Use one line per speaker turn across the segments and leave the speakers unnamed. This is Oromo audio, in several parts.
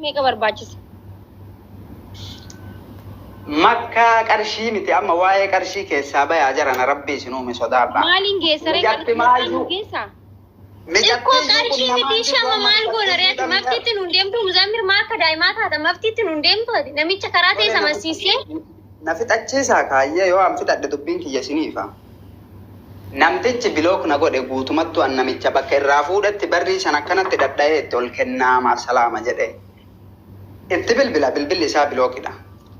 Meeqa barbaachisa?
Makkaa qarshii miti amma waa'ee qarshii keessaa bayaa jarana rabbi isin uume sodaadha.
Maaliin geessaree
Mijatti
qarshii maqaan nu
maayyuu
geessaa?
mijatti
Ikkoo
iyyuu
qarshii
qunnamaan
miti
jirru
shama
amma
maal goona
mijatti
reeti
hidhamne.
maftiitti nuun deemtu muzammir maa akka daa'imaa taata maftiitti nuun deemtu ati namicha karaa ta'e
Tole na
samansiisee
na fixachiisaa kaayyee yoo an fixadhe dubbiin kiyya isiniifa. Namtichi block na godhe guutumattu an namicha bakka irraa fuudhetti barrii san akkanatti dhadha'ee itti ol kennaa maasalaama jedhe. Itti bilbila bilbilli isaa bilookidha.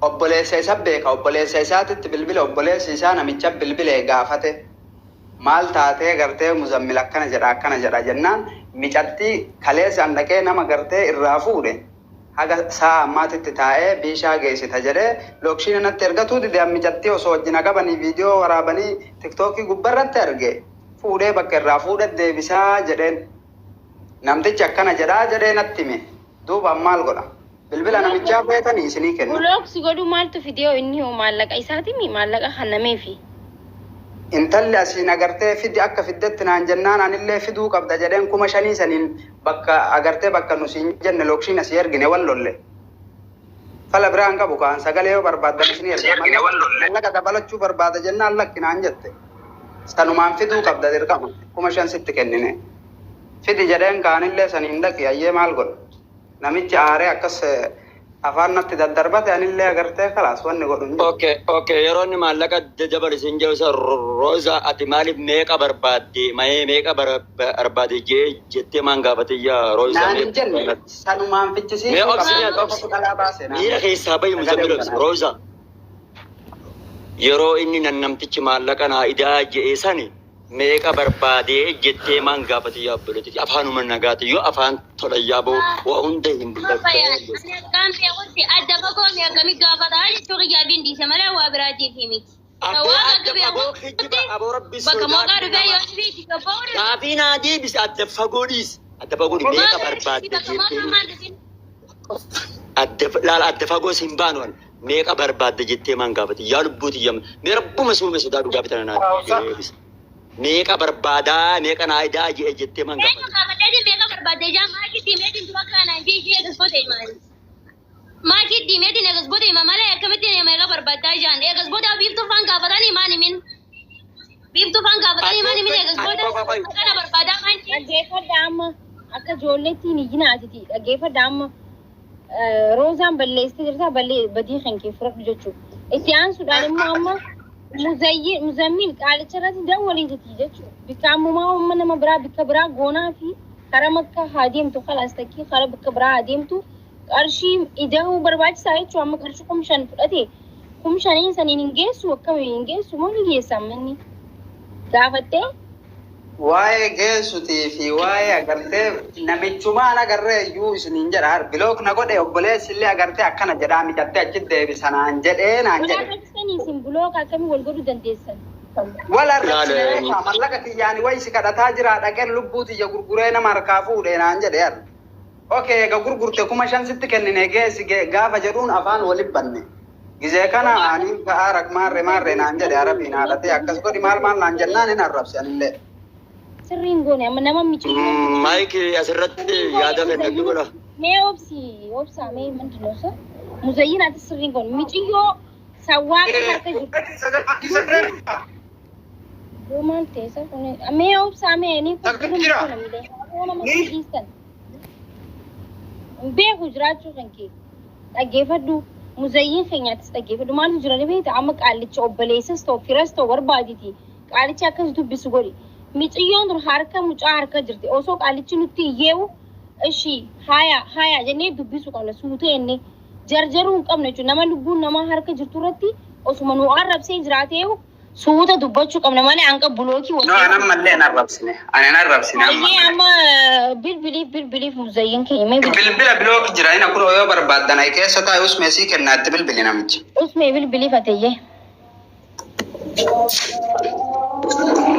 Obboleessa isa beeka obboleessa isaatitti bilbila obboleessi isaa namicha bilbilee gaafate. Maal taatee gartee Muzammil akkana jedha akkana jedha jennaan micattii kaleessa an dhaqee nama gartee irraa fuudhe haga sa'a ammaatitti taa'ee biishaa geessita jedhee lokshiina natti ergatuu dide an micattii osoo wajjin hagabanii viidiyoo waraabanii tiktookii gubbarratti arge fuudhee bakka irraa fuudhe deebisaa jedheen. Namtichi akkana jedhaa jedhee natti hime. Duuba an maal godha? Bilbila namichaa feetanii isinii kenna.
Block si godhuu maaltu fidee hoo inni hoo maallaqa isaatimi maallaqa kannameefi.
Intalli asiin agartee fidi akka fiddetti naan jennaan anillee fiduu qabda jedheen 5000 saniin bakka agartee bakka nu siin jenne lokshiin asii ergine wal lolle. Fala biraa hin qabu kaan sagalee yoo barbaaddan isinii erga. Mallaqa dabalachuu barbaada jennaan lakki naan jette. Sanumaan fiduu qabda dirqama 5000 sitti kennine. Fidi jedheen kaanillee saniin dhaqi hayyee maal godha. Namichi aaree akkas afaan natti daddarbate anillee agartee kalaas wanni godhu hin jiru.
Okay, okay, yeroo inni maallaqa dabali siin jedhu isa Rooza ati maaliif meeqa barbaadde mayee meeqa barbaade jee jettee maan gaafate yaa Rooza
Naan
mee
hin jenne sanumaan
mee
fichisiisuu
obsi
qabda
mee ati obsi
qofatu dhalaa baase naan
miira
jedhe.
keessaa bahi
Sagalee
muzammil obsi
banaa.
Rooza yeroo inni nan namtichi maallaqa naa idaa je'e sani Meeqa barbaadee jettee maan gaafate yaa obboleetti afaanuma nagaati yoo afaan tola yaaboo waa hunda hin
Amma fayyaan ani akkaan beekutti adda fagoo mi akkami gaafataa jechuu kiyyaaf hin dhiise malee waa biraatiif miti.
Abboo
Waaqa akka
adda fagoo
beekutti
kijiba aboo rabbi
bakka mooqaa
sodaadhu
dhufee
nama
yoo dhufee itti gabba'uu
gaafii naa deebisi adda fagoo dhiisi adda fagoo dhiisi meeqa
Mooqaa
barbaadde
bakka
jettee
mooqaa maal dhufin
adda laala adda fagoo siin baanu an meeqa barbaadde jettee maan gaafate yaa lubbuu tiyya mee rabbuma suume sodaadhu gaafii tana naa deebisi. Meeqa barbaadaa meeqa naa idaa je'e jettee maan
Eenyu
gaafate.
gaafadheetiin meeqa barbaadde ijaa maakii diimeetiin dura kanaan jee ishee eegas booda himaani. Maakii diimeetiin eegas booda hima malee akkamitti meeqa barbaaddaa ijaan eegas booda biiftuu faan gaafatanii maan himin. Biiftuu faan gaafatanii maan himin eegas booda kana barbaadaa maan jee.
Dhaggeeffadha amma akka ijoolleetti hin iyyina atiti dhaggeeffadha amma Roozaan balleessitee jirta ballee badii kan kee fudhadhu jechuudha. Itti aansuudhaan immoo amma muzayyi muzammiin qaalicha irratti dawwaliititi jechuudha. Bikka ammumaa amma nama biraa bikka biraa goonaa fi karaa makka haa deemtu kalaas takkii karaa bikka biraa haa deemtu qarshii ida'uu barbaachisaa jechuudha. Amma qarshii 5000 fudhate 5000n saniin hin geessu akkamiin hin geessu moo ni geessa amma inni gaafattee.
Waa'ee geessutii fi waa'ee agartee namichumaan agarree iyyuu isiniin jedha har bilook na godhe obboleessi illee agartee akkana jedhaa micattee achi deebisa naan jedhee naan
Wal
jedhe.
arrabsitanii isin bulooka akkamii wal godhuu dandeessan?
Wal
Laala
arrabsine beekaa mallaqa kiyyaani wayi si kadhataa jiraa dhaqeen lubbuu tiyya gurguree nama harkaa fuudhe naan jedhe har. Ok eega gurgurte 5000 sitti kennine geessi gaafa jedhuun afaan wali banne. Gizee kana aniin ka'aa rak maarre maarre naan jedhe arabiin haadhatee akkas godhi maal maal naan jennaan hin arrabse anillee.
Sirrii hin goone amma nama miciyyoo
Maayik asirratti
sirrii hin goone
yaada kennadhu
muzayyin
godha.
mee obsi obsaa mee ምንድን ነው እሱ muzayyin ati sirrii hin goone miciyyoo sawwaaqa harka jirtu Yoo maal ta'e isa kun mee obsaa mee ni kun
Jira.
kana miidhe yoo nama dhiistan hin beeku jiraachuu kan kee dhaggeeffadhu muzayyiin keenyaattis dhaggeeffadhu maaltu jira ni beekta amma qaallicha obboleessas ta'u firas ta'u barbaaditi qaalicha akkas dubbisu godhi miciyyoon tun harka mucaa harka jirti osoo qaalichi nutti iyyeewu ishi haya haya jennee dubbisu qabna suutee inni jarjaruu hin qabnu jechuudha nama lubbuun namaa harka jirtu irratti osuma nu arrabsee jiraateewu suuta dubbachuu qabna malee hanga bulookii
No, an ammallee hin arrabsine. Ani hin arrabsine
Hayyee
ammallee.
amma bilbiliif bilbiliif muzayyin keenya mee bilbili.
Bilbila bilook jira ina kunoo yoo barbaaddan ay keessa taa'e usmee sii kennaa itti bilbili namichi.
Usmee bilbiliif ateyyee.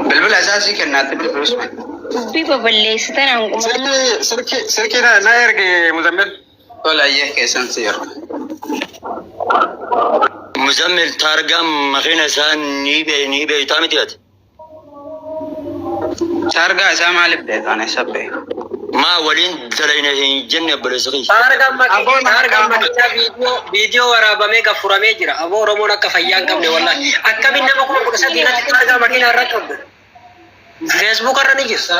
Bilbila isaa sii kennaa itti bilbili usmee.
Dubbii baballeessitan hanguma.
Silkii silkii silkii na na ergi Muzammil.
Tole ayyee keessan si yeroo.
Muzammil taargaan makiina isaa ni bee ni beektaa miti ati.
Taargaa isaa maaliif beekaan eessa beeka?
Maa waliin dalayna hin jenne obboleessa kiyya.
Taargaan
Aboo
taargaan
nama
makiinaa viidiyoo viidiyoo waraabamee gaffuramee jira. Aboo Oromoon akka fayyaa hin qabne wallahi. Akkamiin nama 13,000 irratti taargaa makiinaa irra qabdu? Feesbuuk irra ni jira.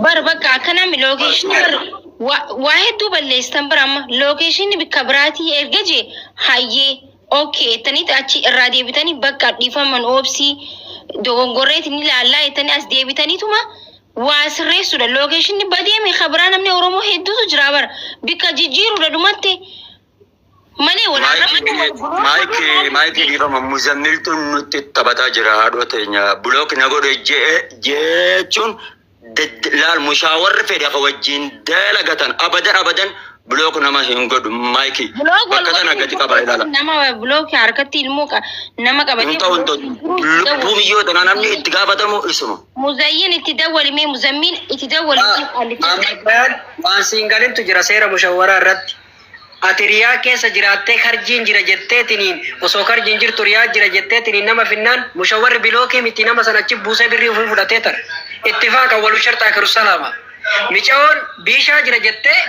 Bar bakka akkanaa lookeeshinii bar waa hedduu balleessitan bara amma lookeeshinii bikka biraatii erga jee hayyee okay jettaniit achi irraa deebitanii bakka dhiifaman oobsii dogongorreeti ni laallaa jettanii as deebitaniituma waa sirreessuudha. Lookeeshinii badeeme kabiraa namni Oromoo hedduutu jira bara bikka jijjiiruudha dhumatte malee walaarra.
Maayikii maayikii dhiifama muzammiltuun nutti taphataa jira haadhoo teenya block na godhe jechuun laal mushaawarri fedhe akka wajjin dalagatan abadan abadan block nama hin godhu maayikii
Block wal
bakka tana gadi qaba ilaala.
Nama block harkatti ilmoo nama qabatee
Hin ta'u hin ta'u lubbuu biyyoo tanaa namni itti gaafatamu isuma.
Muzayyin itti dawwalimee muzammiin itti dawwalimee.
Ammayyaan waan siin galintu jira seera mushawwaraa irratti. Ati riyaa keessa jiraattee karjiin jira jetteetiniin osoo karjiin jirtu riyaa jira jetteetiniin nama finnaan mushawwarri bilookii miti nama sana achi buusee birrii ofii fudhatee tara. Ittifaaqa walu sharxaa kirussalaama. Micaa'oon biishaa jira jettee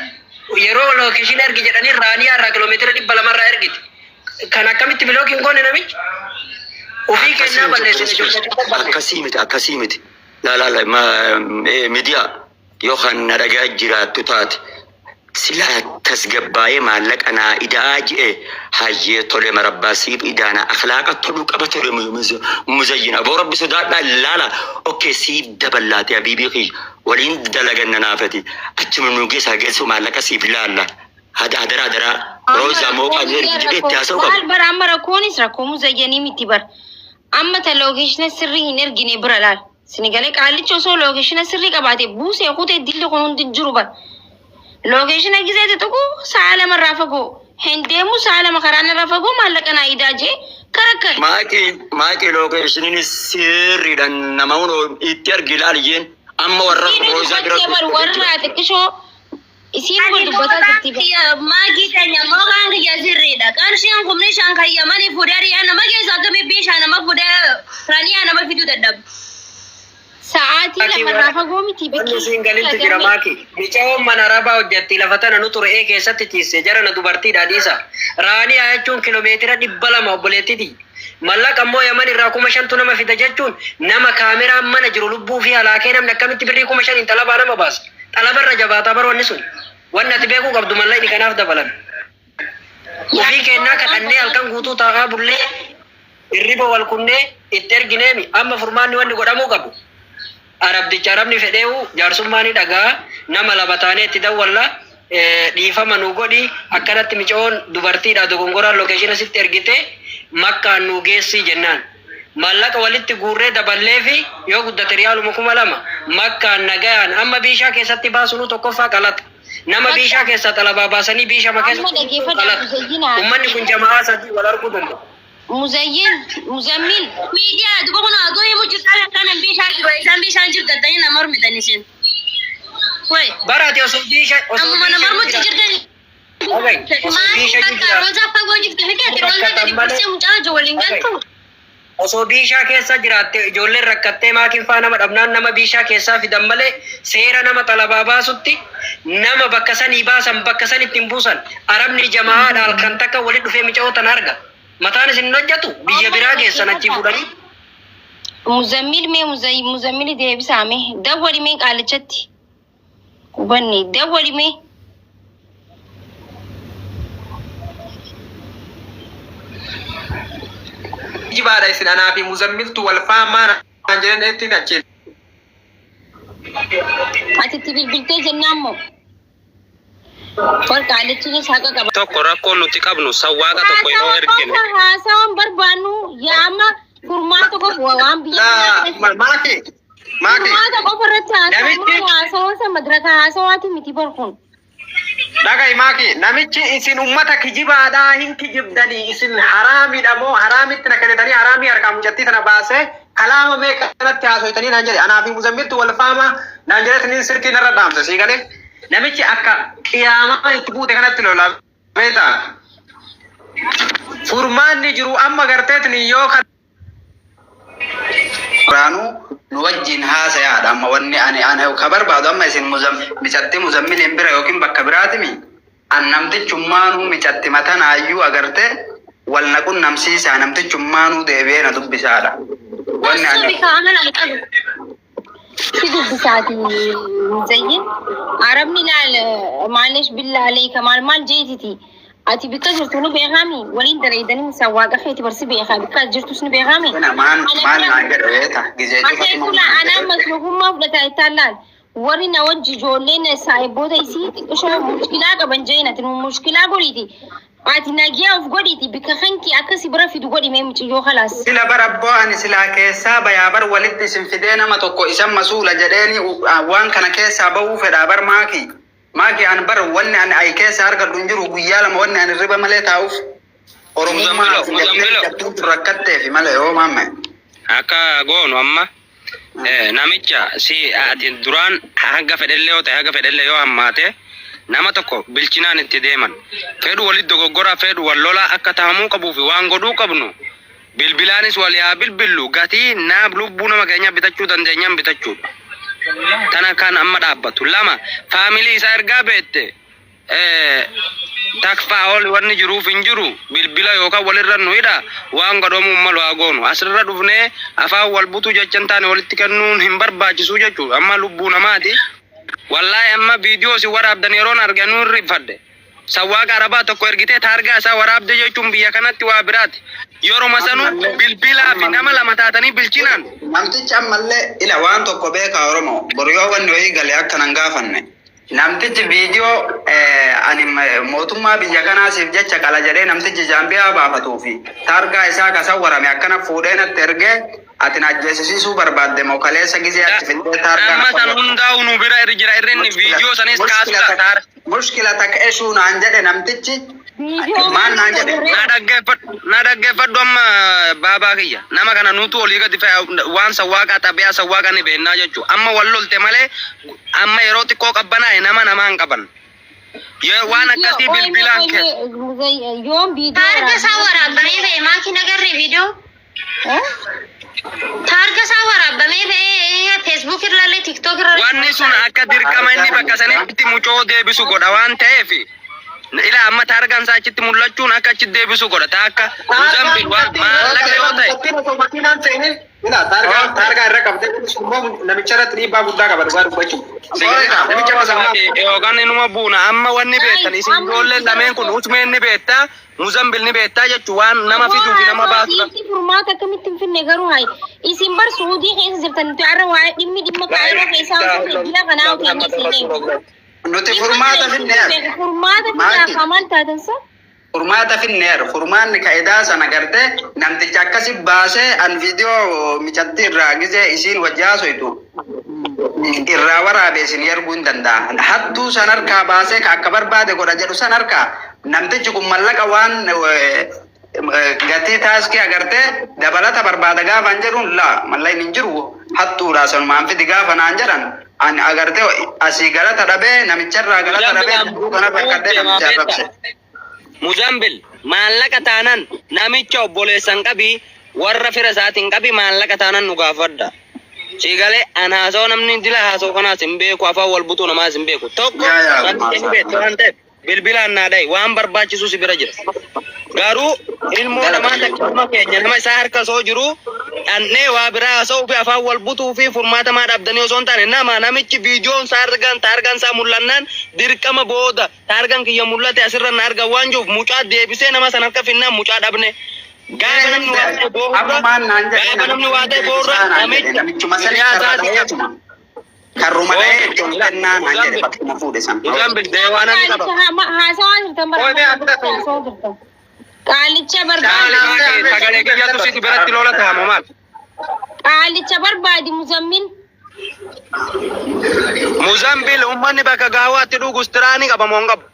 yeroo lookeeshinii ergi jedhanii raaniyaa irraa kiloomeetira 200 irraa ergiti. Kan akkamitti bilookiin goone namichi? Ofii kennaa balleessine ijoollee.
Akkasii miti akkasii miti. Laa laa laa miidiyaa yookaan na dhagaa jiraattu taate silaa tasgabbaa'ee maallaqa naa idaa je'e hayyee tole marabbaa siif idaana akhlaaqa toluu qaba tole muzayyin aboo rabbi sodaadhaa laala okay siif daballaate habiibii kiyya waliin dalaganna naafati achuma nu geessaa geessu maallaqa siif laalla hada hadaraa hadaraa roozaa moo qabee jedhee itti haasa'u qaba.
Maal bara amma rakkoonis rakkoo muzayyanii miti bara. Amma ta lookeeshina sirrii hin ergine bira laal. Sinigalee qaallichi osoo lookeeshina sirrii qabaate buusee kutee dilli kun hundi jiru bara. Lookeeshina gizeeti tuqu sa'a lamarraa fagoo. Hin deemu sa'a 2 karaa narraa fagoo maallaqa naa idaa jee karakkare.
Maaqii maaqii lookeeshiniin sirriidhaan nama hunoo itti argi ilaali jeen amma warra roozaa bira
Isiin bar warra xiqqishoo isiin wal dubbataa jirti.
Maakii keenya mookaan kiyya sirriidha. Qarshiin 5,000 kayyamanii fuudhee riyaa nama keessa akkamii bishaan nama fuudhee raniyaa nama fiduu dadhabu.
Sa'aatii lamarraa fagoo miti
Wanni
bikki.
siin galintu jira maaki. Micaa'oon mana arabaa hojjetti lafa tana nu ture ee keessatti ciisse jara na dubartiidha dhiisa. Raaniyaa jechuun kiloomeetira 200 obboleettiti. Mallaqa immoo Yaman irraa 5,000tu nama fida jechuun nama kaameraan mana jiru lubbuu fi halaakee namni akkamitti birrii 5,000n xalabaa nama baasa. Xalabarra jabaataa bar wanni sun. Wanni ati beekuu qabdu mallaqni kanaaf dabalan. Ofii kennaa kadhannee halkan guutuu taa'aa bullee hirriba wal kunnee itti ergineemi amma furmaanni wanni godhamuu qabu. Arabdicha arabni fedheewu jaarsummaa ni dhagaa nama lama taanee itti dawwalla dhiifama nu godhi akkanatti micoon dubartiidha dogongoraan lokeeshina sitti ergite makkaan nu geessii jennaan. Maallaqa walitti guurree daballee fi yoo guddate riyaaluma 2,000 makkaan nagayaan amma biishaa keessatti baasunuu tokkoffaa qalata. Nama biishaa keessaa xalabaa baasanii biisha
Amma
keessatti
dhaggeeffadhaa
qalata.
muzayyinaa.
Uummanni kun jama'aa sadii wal arguu danda'u.
Muzayyin muzammin
Miidiyaa duba kun aduu himu jirtan kanan bishaan jiru isaan bishaan jiru gaddanii nama mormitan isin. Wai
Bara ati osoo biisha osoo
ammuma nama
biisha
mormutti
jira.
jirtan.
Dhaga'i, osoo
Maali
biisha
bakka
jira.
roozaa fagoo jirti miti ati roozaa gadi bursee mucaa ijoo waliin galtu.
Osoo biishaa keessa jiraatte ijoolleen rakkattee maakiin faa nama dhabnaan nama biishaa keessaa fidan malee seera nama xalabaa baasutti nama bakka sanii baasan bakka sanitti hin buusan. Arabni jama'aadha halkan takka walitti dhufee mica'oo tana arga. Mataan isin hin hojjetu biyya biraa geessan achii fuudhanii.
Muzammil mee muzammil deebisaa mee dawwali mee qaalichatti hubanne dawwali mee.
Jibaadha isin anaa fi muzammiltu wal faamaa naan jedhan ittiin achi.
Ati itti bilbiltee jennaan moo? Wal qaalichinis haqa qaba.
Tokko rakkoon nuti qabnu sawwaaqa tokko yeroo
Haasawa
erginu.
qofa haasawaan barbaannu yaama furmaata qofa waan biyya kanaa
Laa maaki maaki
furmaata qofa irratti
Namichi-
haasawaa haasawaan san madraka haasawaati miti bar kun.
Dhaga'i maaki namichi isin ummata kijibaadhaa hin kijibdanii isin haraamidha moo haraamitti na kennitanii haraamii harkaa mucattii tana baasee kalaama meeqa kanatti haasoytanii naan jedhe anaa fi muzammiltu wal faama naan jedhe sirkii narra dhaamse sii galee namichi akka qiyaamaa itti buute kanatti lola beektaa furmaanni jiru amma garteetni yoo kan
Duraanuu Nu wajjin haasayaadha amma wanni ani ani ka barbaadu amma isin muzam micatti muzammiliin bira yookiin bakka biraatimi an namtichummaanuu micatti matanaayyuu agarte wal na qunnamsiisaa namtichummaanuu deebi'ee na dubbisaadha. Wanni
Osoo
ani
bika amala hin qabu.
Si dubbisaati Muzayyin. Arabni laal maalish billaa aleeka maal maal jeetiti. Ati bikka jirtu ni beekaami waliin dalaydanii sawwaaqa keeti barsi beekaa bikka jirtus ni beekaami.
Kana maal
Ana
maal
bira
naan jedhe beekta gizee
Akka
cufatu
jechuun anaa masluufummaa fudhataa ittaan laal. Warri na wajji ijoolleen saayibboota isii xiqqishoo mushkilaa qaban jeen ati nu mushkilaa godhiiti. Ati nagiyaa of godhiiti bikka kanki akka si bira fidu godhi mee muciyyoo kalaas.
Sila bar abboo ani silaa keessaa bayaa bar walitti isin fidee nama tokko isan masuula jedheeni waan kana keessaa bahuu fedhaa bar maaki. Maaki an bar wanni ani ay keessaa argadhu hin jiru guyyaa lama wanni ani riba malee taa'uuf Oromummaa
Muzammilo,
ati jettee
Muzammilo.
jabduutu rakkatteefi malee yoo maamme.
Akka goonu amma namicha si ati duraan hanga fedhellee yoo ta'e hanga fedhellee yoo hammaate nama tokko bilchinaan itti deeman fedhu walitti dogoggora fedhu wal lolaa akka tahamuu qabuu fi waan godhuu qabnu bilbilaanis wal yaa bilbillu gatii naaf lubbuu nama keenyaa bitachuu dandeenyaan bitachuudha. Tana kan amma dhaabbatu. Lama faamilii isaa ergaa beette takfaa ol wanni jiruuf hin jiru bilbila yookaan walirra nu hidha waan godhamuun malu haa goonu. Asirra dhufnee afaan wal butuu jecha hin taane walitti kennuun hin barbaachisu jechuudha. Amma lubbuu namaati. Wallaahi amma viidiyoo isin waraabdan yeroon arge anuu hin rifadhe. Sawwaaqa arabaa tokko ergitee taargaa isaa waraabde jechuun biyya kanatti waa biraati. Yeruma sanuu
Ammallee
bilbilaa fi nama
ammallee
lama taatanii bilchinaan.
Namtichi ammallee ila waan tokko beekaa Oromoo boru yoo wanni wayii gale akka nan gaafanne. Namtichi viidiyoo ani mootummaa biyya kanaa siif jecha qala jedhee namtichi Zaambiyaa baafatuu fi taargaa isaa ka sawwarame akkana fuudhee natti ergee ati na ajjeesisiisuu barbaadde moo kaleessa gizee achi fiddee taargaa na
Amma san
sawwarte.
hundaa'u nu bira irra jira irri inni
Mushkila
viidiyoo sanis
mushkila
kaasuudha
takka
taar.
mushkila takka eshuu naan jedhe namtichi
Viidiyoo
maal naan jedhe.
Na dhaggeeffadhu na dhaggeeffadhu amma baabaa kiyya nama kana nutu olii gadi fe'a waan sawwaaqaa xabiyaa sawwaaqa ni beennaa jechuudha. Amma wal lolte malee amma yeroo xiqqoo qabbanaa'e nama namaa hin qaban. Yoo waan
Viidiyoo
akkasii
OMN
bilbilaan keessa.
OMN yoom viidiyoo
Taarga isaa
waraabdee
waraabamee ba'e maaki nagarre viidiyoo. Taarga isaa waraabamee ba'e Facebook irrallee TikTok irrallee.
Wanni sun akka dirqama inni bakka sanitti mucoo deebisu godha waan ta'eef ila amma taargaan isaa achitti mul'achuun akka achitti deebisu godha. Taa akka
Taargaa
Muzambil waan
mucattiin
maallaqa yoo ta'e.
mucattiin osoo makiinaan seenin ila taargaa taargaa irra qabdee immoo namicha irratti dhiibbaa guddaa qaba dhugaa dubbachuuf.
Qoyta.
Namicha masamaa
Yookaan inuma buuna amma wanni beektan isin
amma
ijoolleen lameen kun usmeen ni beektaa Muzambil ni beektaa jechuun waan nama fiduu fi nama baasudha.
Siiti furmaata akkamitti hin finne garuu hayi isin bar Suudii keessa jirtan nuti har'a waa'ee dhimmi dhimma kaayiroo keessaa osoo ta'e biyya kanaa otoo hin isiin
Nuti
dhimma
furmaata
kana isin
finneer.
beeku furmaata fidaaf
Maaki
hamaan taatan sa
furmaata finneer furmaanni ka'idaa sana gartee namticha akkasi baasee an viidiyoo micatti irraa gizee isiin wajji haasoytu irraa waraabee isin erguu hin danda'a. Hattuu san harkaa baasee ka akka barbaade godha jedhu san harkaa namtichi kun mallaqa waan gatii taaskii agartee dabalata barbaada gaafaan jedhuun laa mallaqni hin jiru hattuudha sanumaan fidi gaafa naan jedhan ani agartee asii galata dhabee namicharraa galata
Muzambil
dhabee jidduu kana
bu'uuf
rakkadhee
deemaa
namicha
beektaa.
arrabse.
Muzambil maallaqa taanan namicha obboleessan qabii warra fira isaatiin qabii maallaqa taanan nu gaafadha. Siigalee an haasawaa namni dila haasawaa kanaas hin beeku afaan wal butuu namaas hin beeku. Tokko
Yaa yaa
namticha ni beekta waan ta'eef bilbilaan naa dhahi waan barbaachisu si bira jira. Garuu ilmoo namaa takka ilma keenya nama isaa harka osoo jiru dhandhee waa biraa haasa'uu fi afaan wal butuu fi furmaata maa dhabdanii osoo hin taane nama namichi viidiyoon isaa argan taargaan isaa mul'annaan dirqama booda taargaan kiyya mul'ate asirra na argan waan jiruuf mucaa deebisee nama sana harka finnaan mucaa dhabne. Gaafa namni waa ta'e
Amma
boorra
maal naan jedhe
gaafa namni
namichi
waa ta'e boorra
deebisaa naan jedhe
namicha
namichuma sani
hiriyaa
karra
isaatii
dhaheetuma. Karruma dhahee itti ol kennaa naan jedhe bakkuma fuudhe san.
Muzambil deewaana ni qaba.
Qaalicha haasawaa jirtan bara
Qoy mee asirratti
haasawaa jirtan. Qaalicha
Maali
barbaadi
maaki sagalee kiyyatu si biratti lola taa'amu maal?
qaalicha barbaadi Muzammin.
Muzambil uummanni bakka gaawaatti dhugu istiraanii qaba moo hin qabu?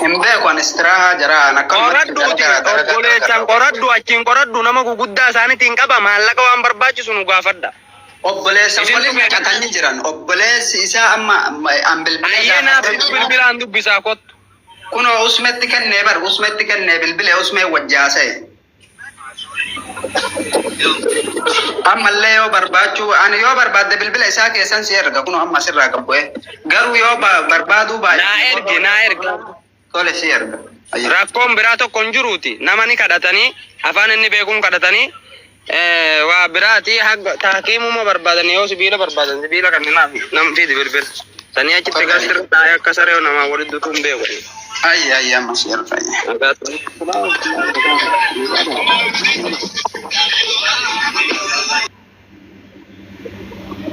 Hin beeku ani istiraahaa jira an akkanumatti
Qoradhuuti
dalagaa dalagaa
obboleessan
dalagaa.
qoradhu achiin qoradhu nama guguddaa isaaniitiin qaba maallaqa waan barbaachisu nu gaafadha.
Obboleessa
Isintu
waliin
beeka.
naqatanii jiran obboleessi isaa amma an bilbilee
Ayyee naaf
gaafadhee
fiduu bilbilaan dubbisaa kottu.
kunoo usmetti kennee bar usmetti kennee bilbilee usmee wajjaasee. Ammallee yoo barbaachuu ani yoo barbaadde bilbila isaa keessan si erga kunoo amma asirraa gad bu'ee. Garuu yoo barbaaduu
Naa
baay'ee
ergi naa ergi.
Tole si erga. Ayyee.
Rakkoon biraa tokko hin jiruuti. Nama ni kadhatanii afaan inni beekuun kadhatanii waa biraati hagga taakiimuma barbaadan yoo sibiila barbaadan sibiila kanninaaf nam fidi bilbila. Sanii achitti gastirra taa'ee akka saree namaa walitti dutuu hin beeku.
Ayyee ayyee amma si erga. Ayyee.